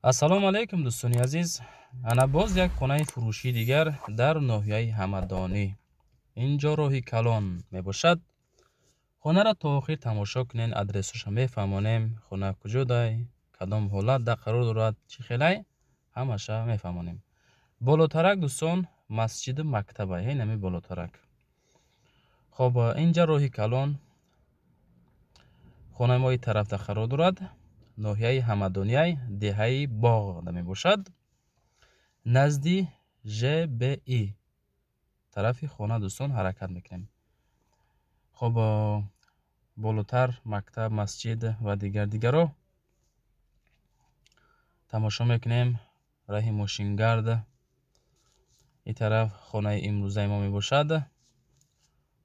Ассалому алайкум, дӯстони азиз. Ана боз як хонаи фурӯшии дигар дар ноҳияи Ҳамадонӣ. Инҷо роҳи калон мебошад. Хонаро то охир тамошо кунен, адресоша мефаҳмонем. Хона куҷодай, кадом ҳолат да қарор дорад, чӣ хелай, ҳамаша мефаҳмонем. Болотарак, дӯстон, масҷиду мактабай, ҳейнами болотарак. Хоб, инҷа роҳи калон, хонаи мо ин тарафда қарор дорад. Ноҳияи Ҳамадониай, деҳаи Боғда мебошад. Назди ЖБИ тарафи хона, дӯстон, ҳаракат мекунем. Хоб, болотар мактаб, масҷид ва дигар дигаро тамошо мекунем. Раҳи мошингард ин тараф хонаи имрӯзаи мо мебошад.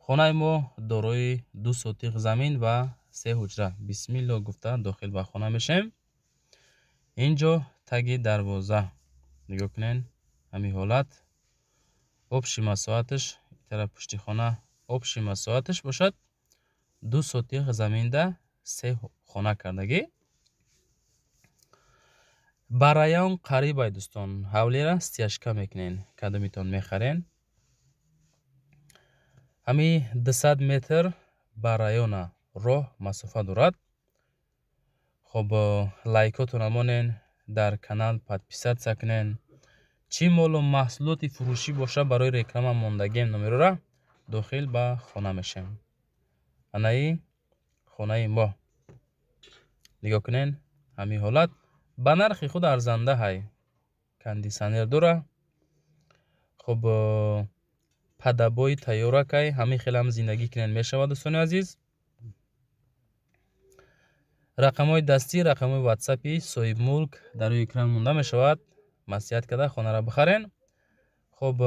Хонаи мо дорои 2 сотиқ замин ва се ҳуҷра. Бисмилло гуфта, дохил ба хона мешавем. Инҷо таги дарвоза нигоҳ кунен, ҳамин ҳолат. Общий масоҳаташ, тараф пушти хона, общий масоҳаташ бошад 2 сотиқ заминда се хона кардагӣ. Ба район қарибай, дӯстон. Ҳавлира стяжка мекунен, кадомитон мехарен. Ҳамин 200 метр ба района роҳ масофа дорад. Хоб, лайкотона монен, дар канал подписаться кунен. Чӣ молу маҳсулоти фурӯшӣ боша, барои реклама мондагием номерора. Дохил ба хона мешавем. Анаи хонаи мо нигоҳ кунен, ҳамин ҳолат, ба нархи худ арзанда ҳай. Кондитсионер дора. Хоб, под обои тайёракай, ҳамин хелам зиндагӣ кунен мешавад, дӯстони азиз. Рақамҳои дастӣ, рақамҳои ватсапи соҳибмулк дар рӯи экран монда мешавад. Маслиҳат карда, хонаро бихарен. Хоб,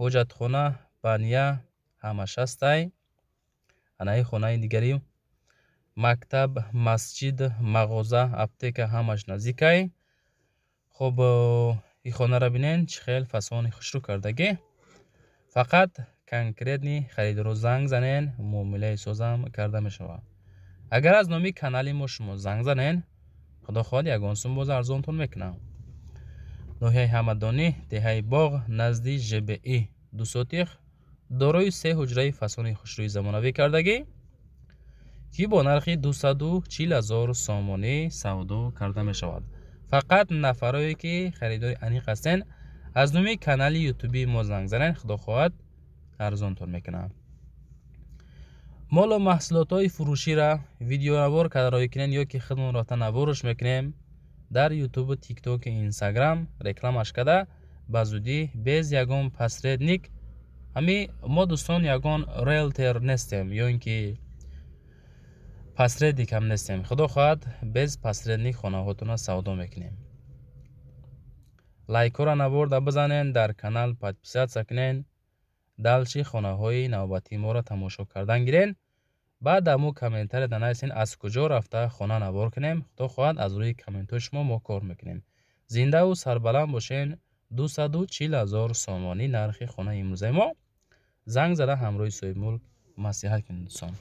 ҳоҷатхона, баня ҳамаш ҳастай. Анаи хонаи дигари. Мактаб, масҷид, мағоза, аптека ҳамаш наздикай. Хоб, ин хонаро бинен, чӣ хел фасони хушрӯ кардагӣ. Фақат конкретный харидоро занг занен, муомилаи созам карда мешавад. Агар аз номи канали мо шумо занг занен, худо хоҳад, ягон сум боз арзонтон мекунам. Ноҳияи Ҳамадонӣ, деҳаи Боғ, назди ЖБИ, 2 сотих, дорои се ҳуҷраи фасони хушрӯи замонавӣ кардагӣ, ки бо нархи 240 000 сомонӣ савдо карда мешавад. Фақат нафарое ки харидори аниқ ҳастен, аз номи канали ютубии мо занг занен, худо хоҳад, арзонтон мекунам. Молу маҳсулотҳои фурӯшира видеонавор карда роҳӣ кунен ё ки худмон рафта наворш мекунем, дар ютубу, тиктоку, инстаграм рекламаш карда, ба зудӣ, без ягон посредник. Ҳами мо, дӯстон, ягон риэлтор нестем ё ин ки посредник ҳам нестем. Худо хоҳад, без посредник хонаҳотонро савдо мекунем. Лайкҳоро наворда бизанен, дар канал подписаться кунен, дальше хонаҳои навбатии моро тамошо кардан гирен. Баъд аму комментарияда нависен, аз куҷо рафта хона навор кунем. Худо хоҳад, аз рӯи комментҳои шумо мо кор мекунем. Зиндаву сарбаланд бошен. 240 000 сомонӣ нархи хонаи имрӯзаи мо. Занг зада, ҳамроҳи соҳибмулк маслиҳат кунед, дӯстон.